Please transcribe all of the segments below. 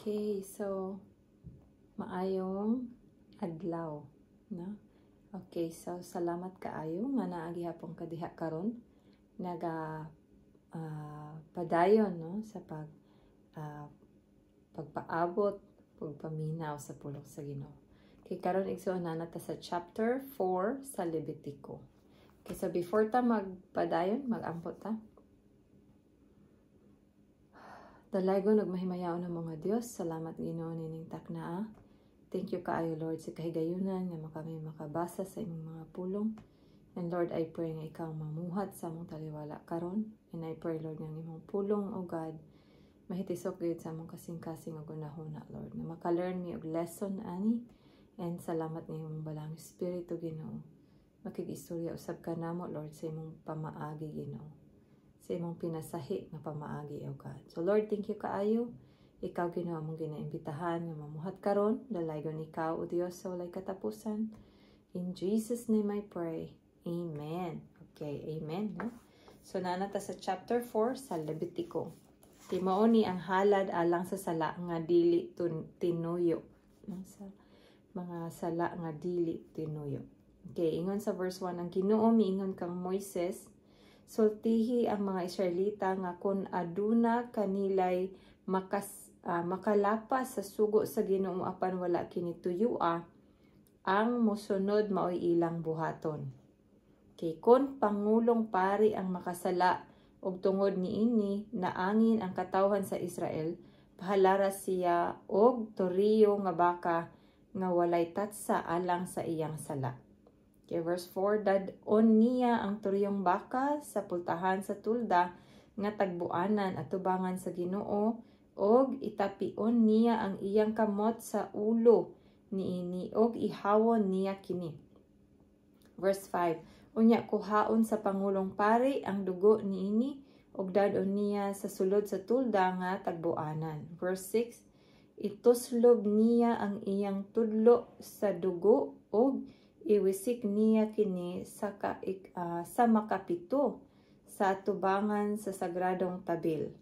Okay, so maayong adlaw, no? Okay, so salamat kaayo nga naa gihapon ka diha karon naga padayon, no, sa pagpaabot, pagpaminaw sa pulong sa Ginoo. Okay, karon, igsoon, naa ta sa chapter 4 sa Levitico. Okay, so before ta magpadayon, magampo ta. Dalaygon ug mahimayaon nga Dios, salamat, Ginoo, nining taknaa. Thank you kaayo, Lord, sa kahigayunan nga makami makabasa sa imong mga pulong. And Lord, I pray nga ikaw mamuhat sa among taliwala karon. And I pray, Lord, nga ang imong pulong, O God, mahitisok gyud sa among kasing-kasing ug hunahuna, Lord. Nga maka-learn mi og lesson ani. And salamat nga imong Balaang Espiritu, Ginoo, makig-istorya usab ka namo, Lord, sa imong pamaagi, Ginoo, sa imong pinasahi nga pamaagi, O God. So Lord, thank you kaayo. Ikaw, Ginoo, among ginaimbitahan nga mamuhat karon. Dalaygon ikaw, O Dios, sa walay katapusan. In Jesus' name I pray. Amen. Okay, amen. No? So naa na ta sa chapter 4 sa Levitico. Ti mao ni ang halad alang sa sala nga dili tinuyo. No? Sa mga sala nga dili tinuyo. Okay, ingon sa verse 1, ang Ginoo miingon kang Moises, "Sultihi ang mga Israelita nga kon aduna kanilay makalapas sa sugo sa Ginoo apan wala kini tuyua, ang mosunod maoy ilang buhaton. Kay kon pangulong pari ang makasala og tungod niini naangin ang katawhan sa Israel, pahalara siya og toriyo nga baka nga walay tatsa alang sa iyang sala." Okay, verse 4, dad-on niya ang turiyong baka sa pultahan sa tulda nga tagbuanan atubangan sa Ginoo og itapion niya ang iyang kamot sa ulo niini og ihawon niya kini. Verse 5, unya kuhaon sa pangulong pari ang dugo niini ug dad-on niya sa sulod sa tulda nga tagbuanan. Verse 6, ituslob niya ang iyang tudlo sa dugo ug iwisik niya kini sa makapito sa atubangan sa sagradong tabil.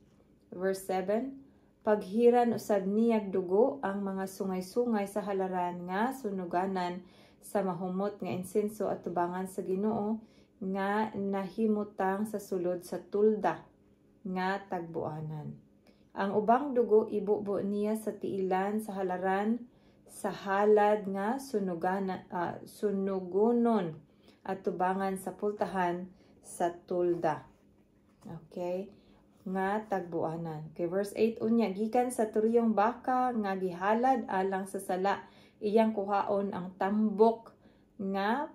Verse 7, paghiran usab niyag dugo ang mga sungay-sungay sa halaran nga sunuganan sa mahumot nga insenso atubangan sa Ginoo nga nahimutang sa sulod sa tulda nga tagbuanan. Ang ubang dugo ibubo niya sa tiilan sa halaran sa halad nga sunugonon atubangan sa pultahan sa tulda. Okay? Nga tagbuanan. Okay, verse 8, unya gikan sa turiyong baka nga gihalad alang sa sala, iyang kuhaon ang tambok nga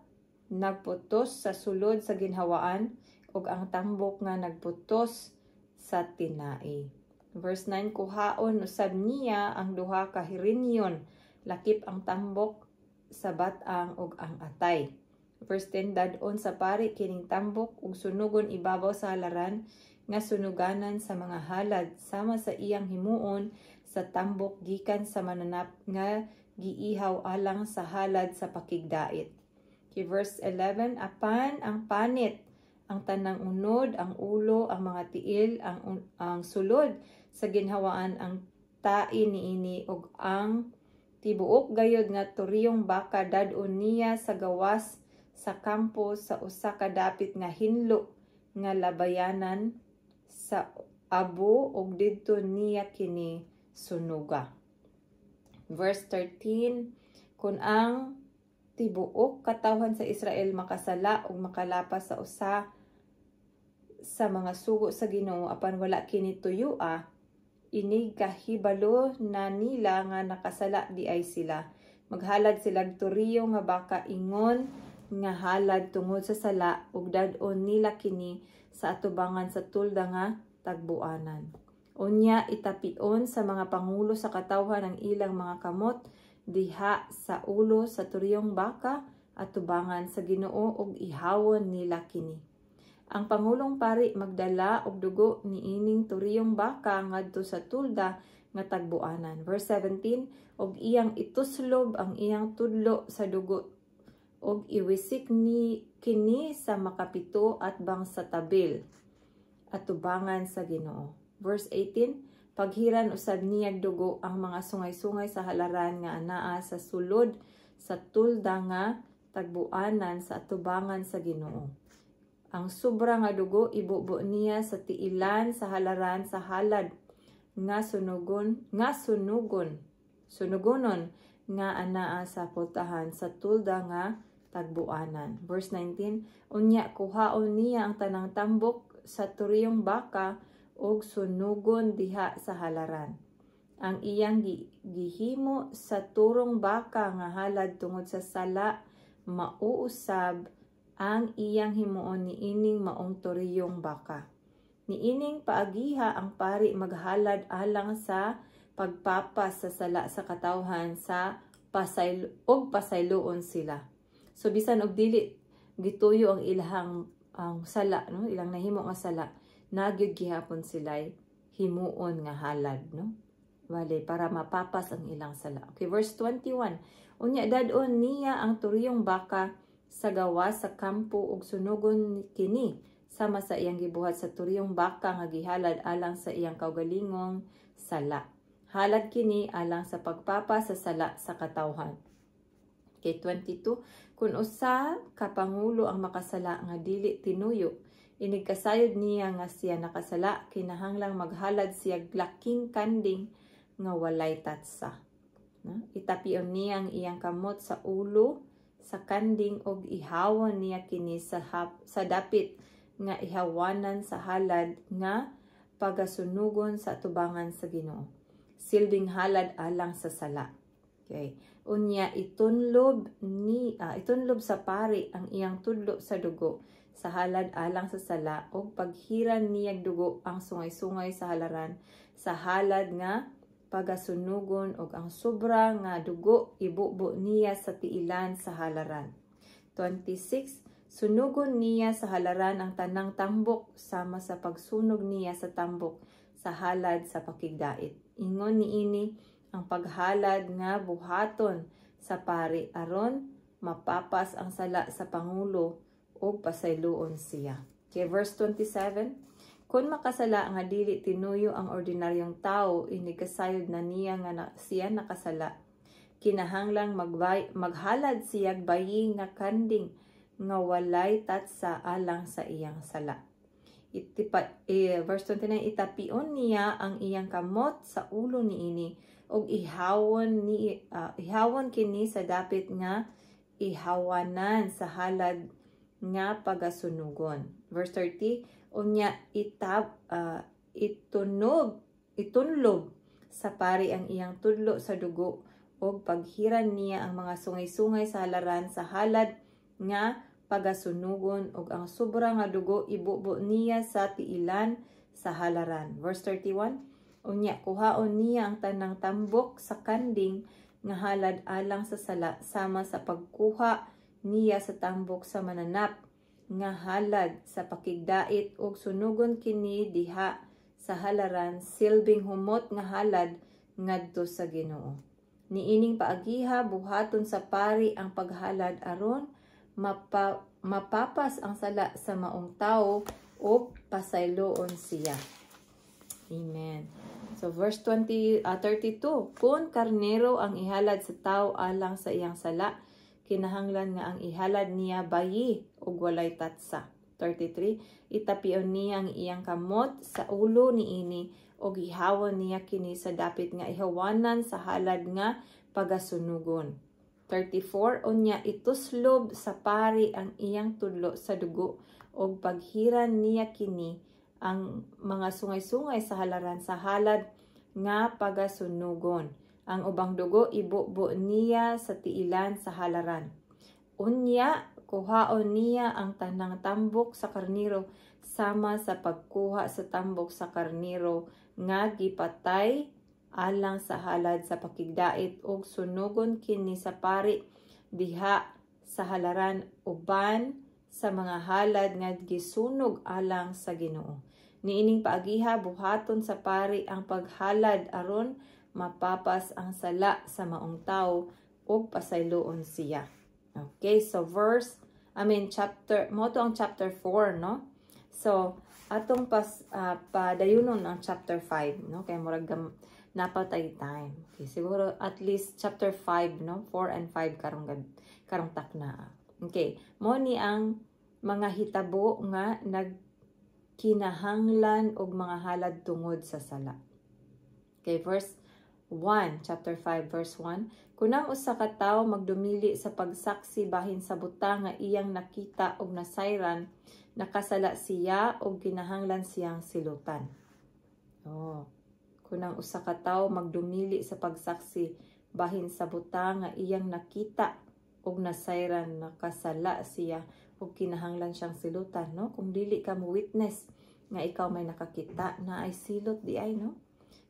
nagputos sa sulod sa ginhawaan ug ang tambok nga nagputos sa tinai. Verse 9, kuhaon usab niya ang duha ka hirinyon lakip ang tambok sa bat-ang ug ang atay. Verse 10, dad-on sa pari kining tambok ug sunugon ibabaw sa halaran nga sunuganan sa mga halad sama sa iyang himuon sa tambok gikan sa mananap nga giihaw alang sa halad sa pakigdait. Okay, verse 11, apan ang panit, ang tanang unod, ang ulo, ang mga tiil, ang sulod sa ginhawaan, ang tai niini ug ang tibuok gayod nga turiyong baka, dad-on niya sa gawas sa kampo sa usa ka dapit nga hinlo nga labayanan sa abo ug didto niya kini sunuga. Verse 13, kun ang tibuok katawhan sa Israel makasala ug makalapas sa usa sa mga sugo sa Ginoo apan wala kini tuyua, inig kahibalo na nila nga nakasala diay sila. Maghalad sila turiyo nga baka ingon nga halad tungod sa sala ug dad-on nila kini sa atubangan sa tulda nga tagbuanan. Unya itapion sa mga pangulo sa katawhan ang ilang mga kamot diha sa ulo sa turiyong baka atubangan sa Ginoo ug ihawon nila kini. Ang pangulong pari magdala og dugo niining turiyong baka ngadto sa tulda nga tagbuanan. Verse 17, og iyang ituslob ang iyang tudlo sa dugo og iwisik ni kini sa makapito atbang sa tabil atubangan sa Ginoo. Verse 18, Paghiran usab niyag dugo ang mga sungay-sungay sa halaran nga anaa sa sulod sa tulda nga tagbuanan sa atubangan sa Ginoo. Ang sobra nga dugo ibubo niya sa tiilan sa halaran sa halad nga sunugonon nga anaa sa pultahan sa tulda nga tagbuanan. Verse 19, unya kuhaon niya ang tanang tambok sa turiyong baka ug sunugon diha sa halaran. Ang iyang gihimo sa turong baka nga halad tungod sa sala, mauusab ang iyang himuon niining maong turiyong baka. Niining paagiha ang pari maghalad alang sa pagpapas sa sala sa katawhan sa pasaylo og pasayloon sila. So bisan og dili gituyo ang ilahang ang sala, no, ilang nahimo nga sala, nagyud gihapon sila himuon nga halad, no? Wale para mapapas ang ilang sala. Okay, verse 21. Unya dad-on niya ang turiyong baka sa gawas sa kampo ug sunugon kini sama sa iyang gibuhat sa turiyong baka nga gihalad alang sa iyang kaugalingong sala. Halad kini alang sa pagpapas sa sala sa katawhan. Okay, 22. Kung usa ka pangulo ang makasala nga dili tinuyo, inigkasayod niya nga siya nakasala, kinahanglang maghalad siya laking kanding nga walay tatsa. No? Itapion niya ang iyang kamot sa ulo sa kanding og ihawon niya kini sa dapit nga ihawanan sa halad nga pagasunugon sa atubangan sa Ginoo. Silbing halad alang sa sala. Okay. Unya itunlob sa pari ang iyang tudlo sa dugo sa halad alang sa sala ug paghiran niyag dugo ang sungay-sungay sa halaran sa halad nga pagasunugon ug ang sobra nga dugo ibubo niya sa tiilan sa halaran. 26. Sunugon niya sa halaran ang tanang tambok sama sa pagsunog niya sa tambok sa halad sa pakigdait. Ingon niini ang paghalad nga buhaton sa pari aron mapapas ang sala sa pangulo ug pasayloon siya. Okay, verse 27. Kung makasala nga dili tinuyo ang ordinaryong tao, inigkasayod na niya nga siya nakasala, kinahanglang maghalad siya bayi nga kanding nga walay tatsa alang sa iyang sala. Verse 29, itapion niya ang iyang kamot sa ulo niini ug ihawon kini sa dapit nga ihawanan sa halad nga pagasunugon. Verse 30, unya itunlob sa pari ang iyang tudlo sa dugo ug paghiran niya ang mga sungay-sungay sa halaran sa halad nga pagasunugon ug ang sobra nga dugo ibubo niya sa tiilan sa halaran. Verse 31, unya kuhaon niya ang tanang tambok sa kanding nga halad alang sa sala sama sa pagkuha niya sa tambok sa mananap nga halad sa pakigdait ug sunugon kini diha sa halaran silbing humot nga halad ngadto sa Ginoo. Niining paagiha buhaton sa pari ang paghalad aron mapapas ang sala sa maong tawo ug pasayloon siya. Amen. So verse 32, kung karnero ang ihalad sa tawo alang sa iyang sala, kinahanglan nga ang ihalad niya bayi ug walay tatsa. 33, itapion niya ang iyang kamot sa ulo niini ug ihawon niya kini sa dapit nga ihawanan sa halad nga pagasunugon. 34, unya ituslob sa pari ang iyang tudlo sa dugo ug paghiran niya kini ang mga sungay-sungay sa halaran sa halad nga pagasunugon. Ang ubang dugo ibubo niya sa tiilan sa halaran. Unya kuhaon niya ang tanang tambok sa karniro sama sa pagkuha sa tambok sa karniro nga gipatay alang sa halad sa pakigdait ug sunugon kini sa pari diha sa halaran uban sa mga halad nga gisunog alang sa Ginoo. Niining paagiha buhaton sa pari ang paghalad aron mapapas ang sala sa maong tawo ug pasayloon siya. Okay, so verse, I mean chapter, mo to ang chapter 4, no? So, Atong pas padayunon ang chapter 5, no, kay murag naa pa tay time. Okay, siguro at least chapter 5, no, 4 and 5 karong takna. Okay, mao ni ang mga hitabo nga nagkinahanglan og mga halad tungod sa sala. Okay, verse 1, chapter 5 verse 1. Kung ang usa ka tawo magdumili sa pagsaksi bahin sa butang nga iyang nakita og nasayran, nakasala siya og kinahanglan siyang silutan. Oh. Kung ang usa ka tawo magdumili sa pagsaksi bahin sa butang nga iyang nakita og nasayran, nakasala siya ug kinahanglan siyang silutan, no? Kung dili ka mo witness nga ikaw may nakakita, naay silot diay, no?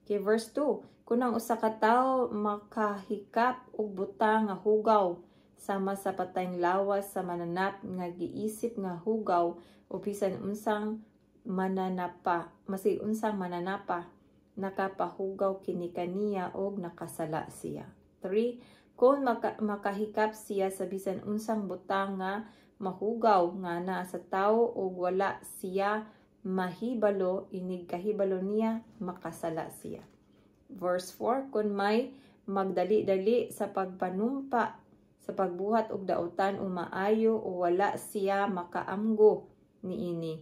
Okay, verse 2. Kung ang usa ka tawo makahikap og butang nga hugaw sama sa patayng lawas sa mananap nga giisip nga hugaw o bisan unsang mananapa, masig unsang mananapa, nakapahugaw kini kaniya og nakasala siya. 3. Kung makahikap siya sa bisan unsang butang nga mahugaw nga naa sa tawo ug wala siya mahibalo, inig kahibalo niya, makasala siya. Verse 4, kung may magdali-dali sa pagpanumpa sa pagbuhat og dautan o maayo o wala siya makaamgo niini,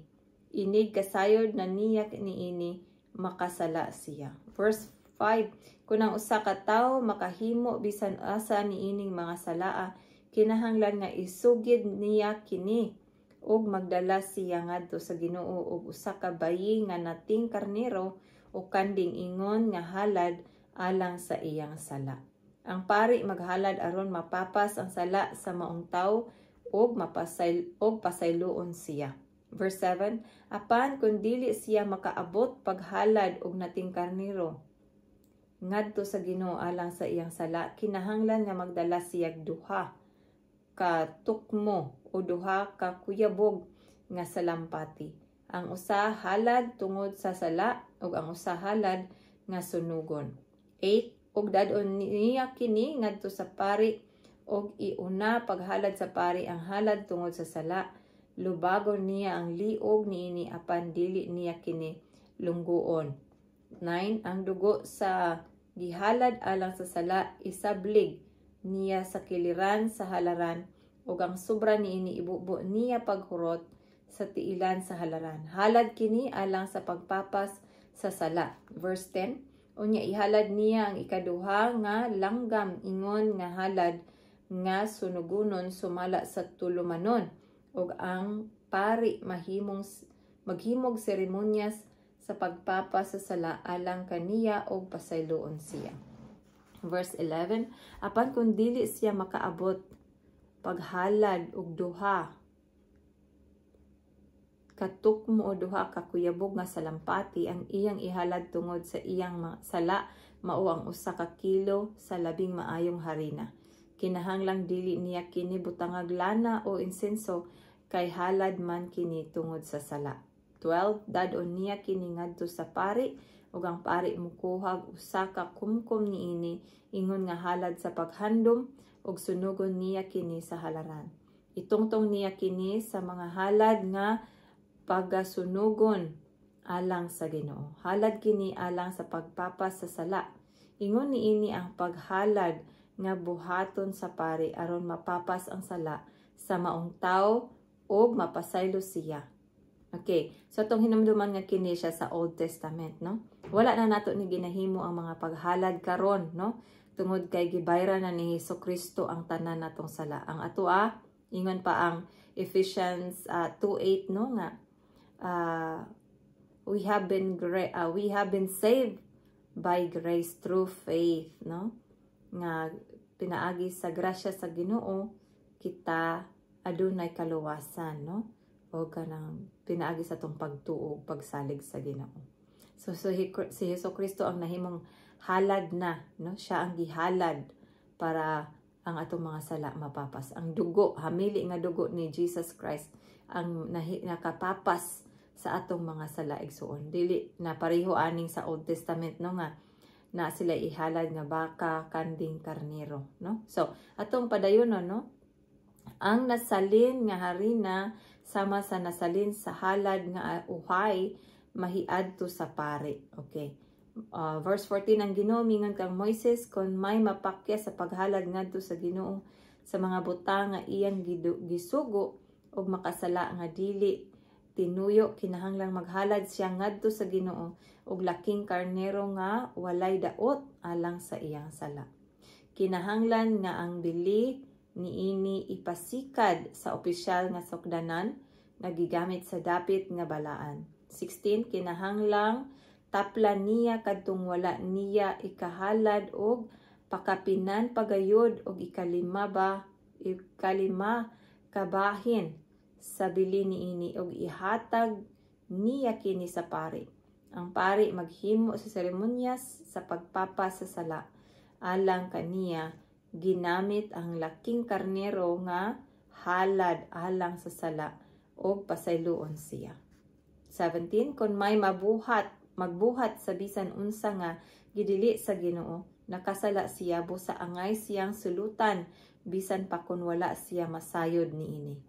inig kasayod na niya niini, makasala siya. Verse 5, kung ang usa ka tawo makahimo bisan asa niining mga salaa, kinahanglan nga isugid niya kini ug magdala siya ngadto sa Ginoo og usa ka bayi nga nating karnero o kanding ingon nga halad alang sa iyang sala. Ang pari maghalad aron mapapas ang sala sa maong tawo ug mapasayl og pasayloon siya. Verse 7, apan kung dili siya makaabot paghalad og nating karnero ngadto sa Ginoo alang sa iyang sala, kinahanglan nga magdala siya duha ka tukmo o duha ka kuyabog nga salampati. Ang usa halad tungod sa sala ug ang usa halad nga sunugon. 8. Ug dad-on niya kini ngadto sa pari ug iuna paghalad sa pari ang halad tungod sa sala. Lubagon niya ang liog niini apan dili niya kini lungguon. 9. Ang dugo sa gihalad alang sa sala isablig niya sa kiliran sa halaran ug ang sobra niini ibubo niya paghurot sa tiilan sa halaran. Halad kini alang sa pagpapas sa sala. Verse 10. Unya ihalad niya ang ikaduha nga langgam ingon nga halad nga sunugunon sumala sa tulumanon ug ang pari maghimog seremonyas sa pagpapas sa sala alang kaniya og pasayloon siya. Verse 11, apan kung dili siya makaabot paghalad og duha katukmo o duha ka kuyabog nga salampati, ang iyang ihalad tungod sa iyang sala mao ang 1 ka kilo sa labing maayong harina. Kinahanglang dili niya kini butangag lana o insenso kay halad man kini tungod sa sala. 12. Dad-on niya kini ngadto sa pari ug ang pari mukuhag 1 ka kumkum niini ingon nga halad sa paghandom ug sunugon niya kini sa halaran. Itungtong niya kini sa mga halad nga pagasunugon alang sa Ginoo. Halad kini alang sa pagpapas sa sala. Ingon niini ang paghalad nga buhaton sa pari aron mapapas ang sala sa maong tawo ug mapasaylo siya. Okay, so atong hinumduman nga kini siya sa Old Testament, no? Wala na nato ni ginahimo ang mga paghalad karon, no? Tungod kay gibayran na ni Hesus Kristo ang tanan natong sala. Ang atoa, ingon pa ang Ephesians 2:8, no, nga we have been saved by grace through faith, no, nga pinaagi sa grasya sa Ginoo kita adunay kaluwasan, no, o kanang pinaagi sa atong pagtuo, pagsalig sa Ginoo. So si Hesus Kristo ang nahimong halad na, no? Siya ang gihalad para ang atong mga sala mapapas. Ang dugo, hamili nga dugo ni Jesus Christ ang nakapapas sa atong mga sala, igsuon. Dili na pareho aning sa Old Testament, no, nga na sila ihalad nga baka, kanding, karnero, no? So, atong padayon, no? Ang nasalin nga harina sama sa nasalin sa halad nga uhay mahiadto sa pari. Okay. Verse 14, ang Ginoo mingon kang Moises, kon may mapakya sa paghalad ngadto sa Ginoo sa mga butang nga iyang gisugo og makasala nga dili tinuyo, kinahanglang maghalad siya ngadto sa Ginoo og laking karnero nga walay daot alang sa iyang sala. Kinahanglan nga ang bili niini ipasikad sa opisyal nga sukdanan nga gigamit sa dapit nga balaan. 16, kinahanglang taplan niya kadtong wala niya ikahalad og pakapinan pagayod og ikalima kabahin sa bili niini og ihatag niya kini sa pari. Ang pari maghimo sa seremonyas sa pagpapa sa sala alang kaniya ginamit ang laking karnero nga halad alang sa sala og pasayloon siya. 17, kon may magbuhat sa bisan unsa nga gidili sa Ginoo, nakasala siya, busa angay siyang sulutan bisan pa kon wala siya masayod niini.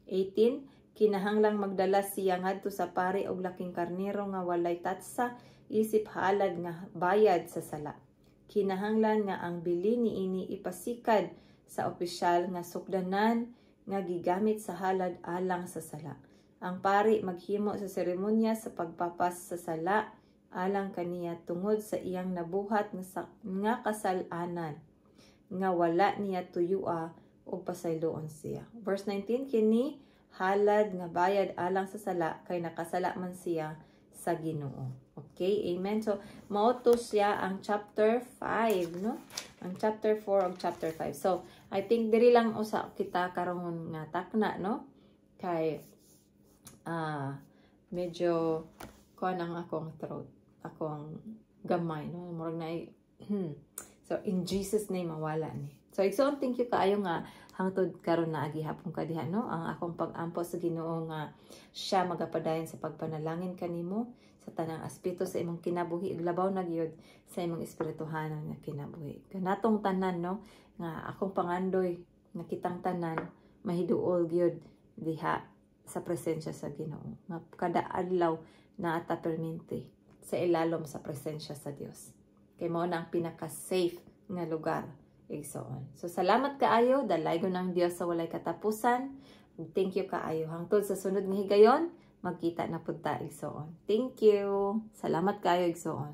18, kinahanglang magdala siya ngadto sa pari og laking karnero nga walay tatsa isip halad nga bayad sa sala. Kinahanglan nga ang bili niini ipasikad sa opisyal nga sukdanan nga gigamit sa halad alang sa sala. Ang pari maghimo sa seremonya sa pagpapas sa sala alang kaniya tungod sa iyang nabuhat nga kasal-anan nga wala niya tuyua og pasayloon siya. Verse 19, kini halad nga bayad alang sa sala kay nakasala man siya sa Ginoo. Okay, amen. So mao to siya ang chapter 5, no? Ang chapter 4 ug chapter 5. So, I think diri lang usa kita karon nga takna, no? Kay medyo kuan ang akong throat, akong gamay, no? Murag na. So, in Jesus' name, mawala ni. So, igsoon, thank you kaayo nga hangtod karon naa gihapon ka diha, no? Ang akong pag-ampo sa Ginoo nga siya magapadayon sa pagpanalangin kanimo sa tanang aspeto sa imong kinabuhi ug labaw na gyud sa imong espirituhanon nga kinabuhi. Kanatong tanan, no, nga akong pangandoy nga kitang tanan mahiduol gyud diha sa presensya sa Ginoo. Nga kada adlaw naa ta permente sa ilalom sa presensya sa Dios. Kay mao na ang pinaka-safe nga lugar, igsoon. So salamat kaayo, dalaygon ang Dios sa walay katapusan. Thank you kaayo. Hangtod sa sunod nga higayon, magkita na pud ta, igsoon. Thank you. Salamat kaayo, igsoon.